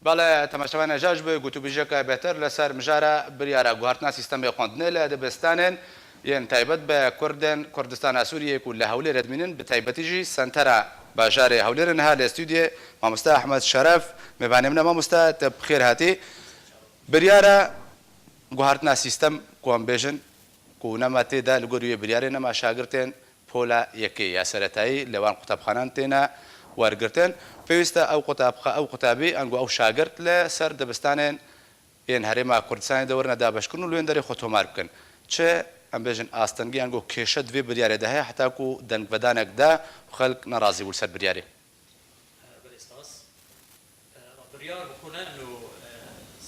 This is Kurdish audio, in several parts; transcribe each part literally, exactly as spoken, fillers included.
Bele, temaşevanê Ejaj bi gotûbêjeke bêhtir li ser mijara biryara guhertina sîstemê xwendinê li dibistanên yên taybet bi Kurdên Kurdistana Sûriyê ku li Hewlêrê dimînin, bi taybetî jî sentera bajarê Hewlêrê niha li stûdyê mamoste Ehmed Şeref mêvanê min e. Mamoste, te bi xêr hatî. Biryara guhertina sîstem ku em bêjin ku nema tê de li gorî wê biryarê nema şagirtên pola yekê ya seretayî li wan qutabxanan têne wergirtin. Pêwîst e ew qutabxa-, ew qutabî ango ew şagirt li ser dibistanên yên Herêma Kurdistanê de werine dabeşkirin û li wên derê xwe tomar bikin. Çi, em bêjin, astengî ango kêşe di vê biryarê de heye heta ku dengvedanek da û xelk nerazî bû li ser biryarê? Belê, spas. E, biryar bi xwe ne ino, e,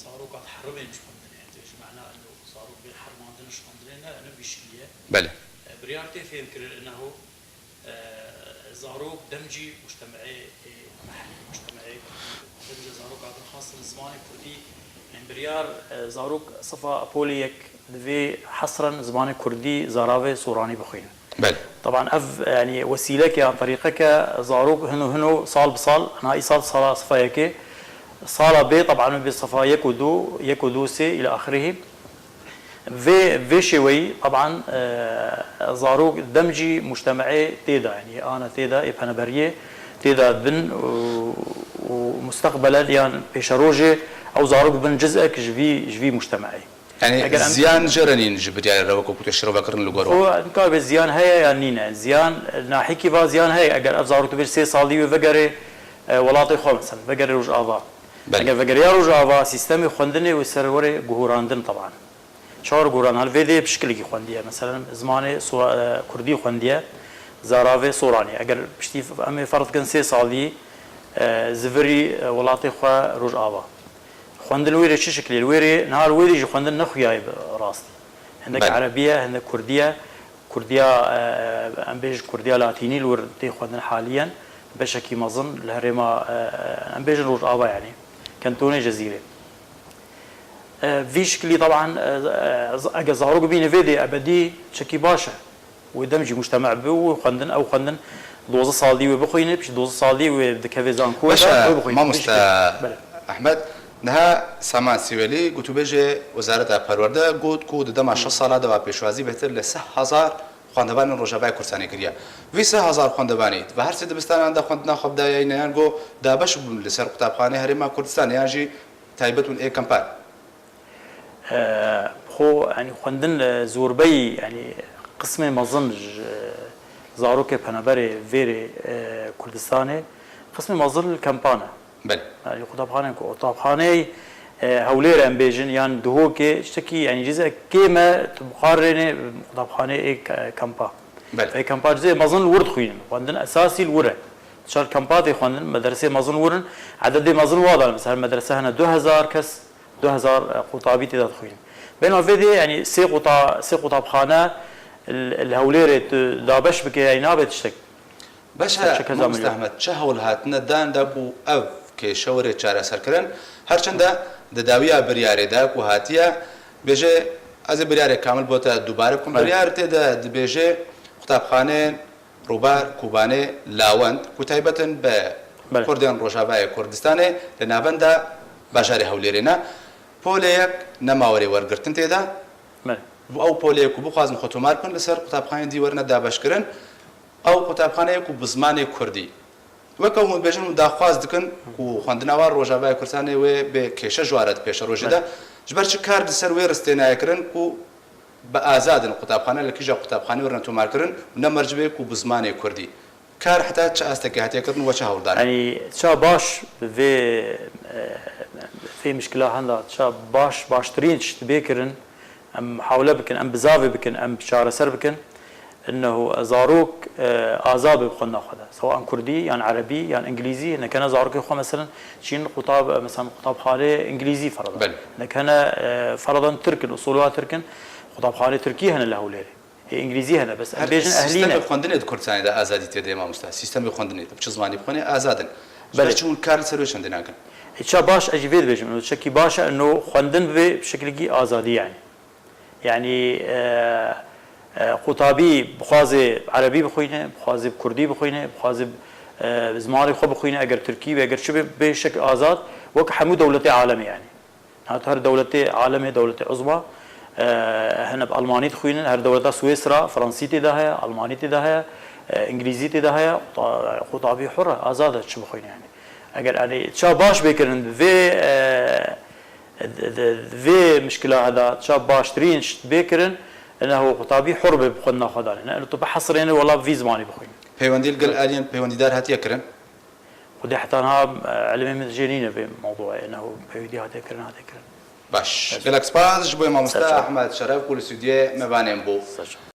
zaroka diheribên ji xwendinê, tu ji mehna ino zarok bên hermandin ji xwendinê ne, ino vî şikilî ye. Belê. E, biryar tê fêhmkirin, inneho, e, zarok demcî mujtemeê, e, mehellî, mujtemeê, demcî zaroka din xastin zimanê kurdî, yani biryar, e, zarok sifa polê yek divê hesren zimanê kurdî, zaravê, soranî bixwînin. Belê. Teban ev, yani wesîleke yan terîqeke zarok hino hino sal bi sal, na îsal sala sifa yekê, sala bê teban bê sifa yek û du, yek û du sê îla axirihî. Vê, vê şêweyî teban, e, zarok demcî mujtemeê tê de, yani ana tê de, ê peneberiyê tê de bin û, û mustaqbele yan pêşerojê ew zarok bin cizek ji vî, ji vî mujtemeê. Yani eger em ziyan jê re nîn ji biryarê re wekî ku tê şirovekirin li gor we? Xwe nikare ziyan heye yan nîne. Ziyan, nahîkî va ziyan heye. Eger ev zarok tu bêjî sê salî wê vegerê, e, welatê xwe, mesela, vegerê Rojava. Belê. Eger vegeriya Rojava, sîstemê xwendinê wê ser were guhurandin teban. Çar guhuran, hal vê dê bi şikilekî xwendiye. Mesela, zimanê so-, e, kurdî xwendiye, zaravê soranî. Eger piştî em ê ferz kin sê salî, e, zivirî, e, welatê xwe Rojava. Xwendin li wê rê çi şiklî? Li wê rê niha li wê rê jî xwendin nexuyaye bi rastî. Hindek Belê. Erebî ye, hindek kurdî ye. Kurdiya, e, em bêjin kurdiya latînî li wir tê xwendin haliyen. Beşekî mezin li herêma, e, em bêjin Rojava, yanî kentonê Cezîrê. E, vî şiklî teban, e, e, eger zarok bîne vê dê ebedî çekî baş e. Wê dem jî mujteme bi û xwendin, ew xwendin dozdeh salî wê bixwîne, pişt dozdeh salî wê dikeve zanko de, Baş e, wê bixwîne. Mamoste Pişt-, belê. Ehmed, niha Saman Sîwelî, gotûbêjê Wezareta Perwerde, got ku di dema şeş sala de va pêşwazî bêhtir li sih hezar xwendevanên Rojavayê Kurdistanê kiriye. Vî sih hezar xwendevanî, di her sê dibistanan de xwendina xwe bidayeyne yan go dabeş bûn li ser qutabxanê Herêma Kurdistanê yan jî taybet bûn ê kempan? E, xwe, yanî xwendin, e, zorbeyî, yanî qismê mezin ji zarokê peneberê vêrê, e, Kurdistanê, qismê mezin li kempan e. Belê. Yanî qutabxaneyên ku, qutabxaneyê, e, Hewlêrê em bêjin, yan Duhokê, tiştekî, yanî cizek kêm e, tu biqarênê qutabxaneyê ê ke-, kempa. Belê. Ê kempa cizê mezin li wir dixwînin. Xwendin esasî li wir e. Çar kempa tê xwendin, medresê mezin wir in. Ededê mezin wa dan, mesela medrese hene du hezar kes, du hezar, e, qutabî tê de dixwînin. Bêna vê dê, yanî sê quta-, sê qutabxane li, li Hewlêrê tu dabeş bike, yanî nabe tiştek. Baş e, Mamoste Ehmed, çi hewl hatine dan da ku ev kêşe were çareserkirin? Her çend e di dawiya biryarê de ku hatiye, bêje, ez ê biryarê kamil bo te dubare bikim. Belê. Biryar tê de dibêje, qutabxaneyên Rûbar, Kobanê, Lawend, ku taybet in bi Belê. Kurdên Rojavayê Kurdistanê, li navenda bajarê Hewlêrê ne. Polê yek nema were wergirtin tê de. Belê. Û ew polê ku bixwazin xwe tomar bikin, li ser qutabxaneyên dî werine dabeşkirin. Ew qutabxane ye ku bi zimanê kurdî. Weke hûn dibêjin, hûn daxwaz dikin ku xwendina wan Rojavayê Kurdistanê wê bê kêşe ji wan re di pêşerojê de. Belê. Ji ber çi kar di ser wê ristê nayê kirin ku bi azad in qutabxane, li kîja qutabxanê werine tomarkirin û ne merc bê ku bi zimanê kurdî? Kar heta çi astekê hatiye kirin û we çi hewldar? Yanî ça baş bi vê, e, vê mişkila henda, ça baş, baştirîn tişt bê kirin, em hewle bikin, em bizavê bikin, em çareser bikin. Innehu zarok, e, azad be bi xwendina xwe de. Sewa em kurdî, yan erebî, yan îngilîzî, nekene zarokê xwe, meselen, çîn qutab-, meselen, qutabxanê îngilîzî ferada. Belê. Nekene, e, feradan tirk in, usulwa tirk in, qutabxanê tirkî hene li Hewlêrê. Ê îngilîzî hene, bes em Her bêjin ehlî ne. Sîstemê xwendinê di Kurdistanê de azadî tê de ye, mamoste. Sîstemê xwendinê, tu bi çi zimanî bixwînî, azad in. Ji ber Belê. Çi hûn kar li ser wê çendî nakin? Ê, ça baş, ez jî vê dibêjim. Ino çekî baş e, ino xwendin bibe bi şeklekî azadî, yanî. Yanî, e, e, qutabî bixwaze erebî bixwîne, bixwaze bi kurdî bixwîne, bixwaze, e, zimanê xwe bixwîne, eger tirkî be, eger çi be, bê şekl azad Wek hemû dewletê alemê yani. Hat her dewletê alemê, dewletê uzma, e, hene bi Almanî dixwînin, her dewleta Swêsra, Fransî tê de heye, Almanî tê de heye, e, Îngilîzî tê de heye, ta-, qutabî hur e, azad e çi bixwîne yani. Eger yani ça baş bê kirin, vê, e, di, di, vê mişkila heda, ça baştirîn şt bê kirin, ene ho qutabî hur be bi xwendina xwe danê. Ne, tu bihesirêne wela vî zimanî bixwîne. Peywendî li gel aliyên peywendîdar hatiye kirin? Xwedê heta niha, e, ilimê min jê nîne vê mewdûyê, neho pêwîdî hate kirin, hate kirin. Baş. Gelek spas ji bo mamoste Ser çav. Ehmed Şeref ku li stûdyoyê me vanên bû. Ser çav.